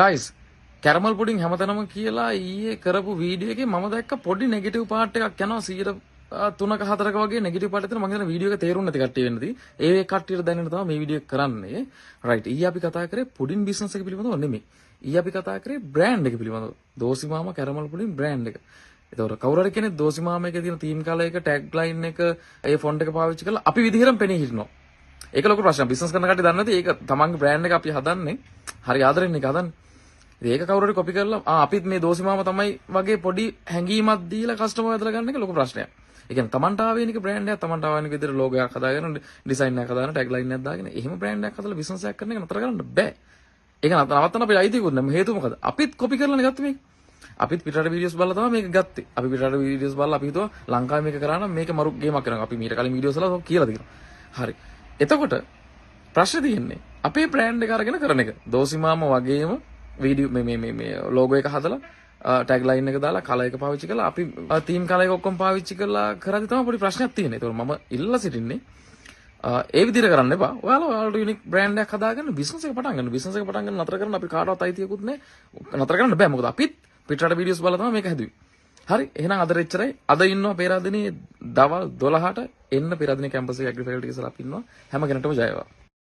Guys, caramel pudding හැමතැනම කියලා ඊයේ කරපු වීඩියෝ එකේ මම දැක්ක පොඩි නෙගටිව් පාර්ට් එකක් යනවා. 3ක 4ක වගේ නෙගටිව් පාර්ට් එකක් තියෙනවා. මං හිතන්නේ වීඩියෝ එක තේරුම් නැති කට්ටිය වෙන්න ඇති. ඒ කට්ටියට දැනෙන්න තමයි මේ වීඩියෝ එක කරන්නේ. රයිට්, ඊයේ අපි කතා කරේ පුඩින් බිස්නස් එක පිළිබඳව නෙමෙයි. ඊයේ අපි කතා කරේ බ්‍රෑන්ඩ් එක පිළිබඳව. දෝසිමාම කැරමල් පුඩින් බ්‍රෑන්ඩ් එක. එතකොට කවුරු හරි කෙනෙක් දෝසිමාම එකේ තියෙන තීම් කලර් එක, ටැග් ලයින් එක, ඒ ෆොන්ට් එක පාවිච්චි කරලා අපි විදිහටම පෙනී හිටිනවා. ඒක ලොකු ප්‍රශ්නයක්. බිස්නස් කරන කට්ටිය දන්නේ නැති ඒක තමන්ගේ බ්‍රෑන්ඩ් එක අපි හදන්නේ. හරි ආදරෙන් එක හදන්නේ. ඉතින් ඒක කවුරු හරි කොපි කරලා අපිත් මේ දෝසිමාම තමයි වගේ පොඩි හැඟීමක් දීලා කස්ටමර් ඇදලා ගන්න එක ලොකු ප්‍රශ්නයක්. ඒ කියන්නේ තමන්ට ආවේනික බ්‍රෑන්ඩ් එකක්, තමන්ට ආවේනික විදිහට ලෝගෝ එකක් හදාගෙන, ඩිසයින් එකක් හදාගෙන, ටැග් ලයින් එකක් දාගෙන එහෙම බ්‍රෑන්ඩ් එකක් හදලා බිස්නස් එකක් කරන එක නතර කරන්න බෑ. ඒක නවත්තන්න අපේ අයිතියකුත් නෑ. හේතුව මොකද? අපිත් කොපි කරලානේ ගත්තේ මේක. අපිත් පිටරට වීඩියෝස් බලලා තමයි මේක ගත්තේ. අපි පිටරට වීඩියෝස් බලලා අපි හිතුවා ලංකාවේ මේක කරා නම් මේක මරු ගේමක් කරනවා. අපි මීට කලින් වීඩියෝස් වල ඔක කියලා තියෙනවා. හරි. එතකොට ප්‍රශ්නේ තියෙන්නේ අපේ බ්‍රෑන්ඩ් එක අරගෙන කරන එක. දෝසිමාම වගේම වීඩියෝ මේ මේ මේ මේ ලෝගෝ එක හදලා, ටැග් ලයින් එක දාලා, කලර් එක පාවිච්චි කරලා, අපි තීම් කලර් එක ඔක්කොම පාවිච්චි කරලා කරද්දි තමයි පොඩි ප්‍රශ්නයක් තියෙන්නේ. ඒතකොට මම ඉල්ලා සිටින්නේ ඒ විදිහට කරන්න එපා. ඔයාලා ඔයාලට යුනික් බ්‍රෑන්ඩ් එකක් හදාගන්න බිස්නස් එක පටන් ගන්න. බිස්නස් එක පටන් ගන්න නතර කරන්න අපි කාටවත් අයිතියකුත් නැහැ. නතර කරන්න බෑ. මොකද අපිත් පිටරට වීඩියෝස් බලලා තමයි මේක හැදුවේ. හරි, එහෙනම් අද එච්චරයි. අද ඉන්නවා පේරාදෙණියේ දවල් 12ට එන්න. පේරාදෙණිය කැම්පස් එකේ ඇග්‍රි ෆැකල්ටි ඉස්සරහ අපි ඉන්නවා. හැම කෙනෙක්ටම ජය වේවා.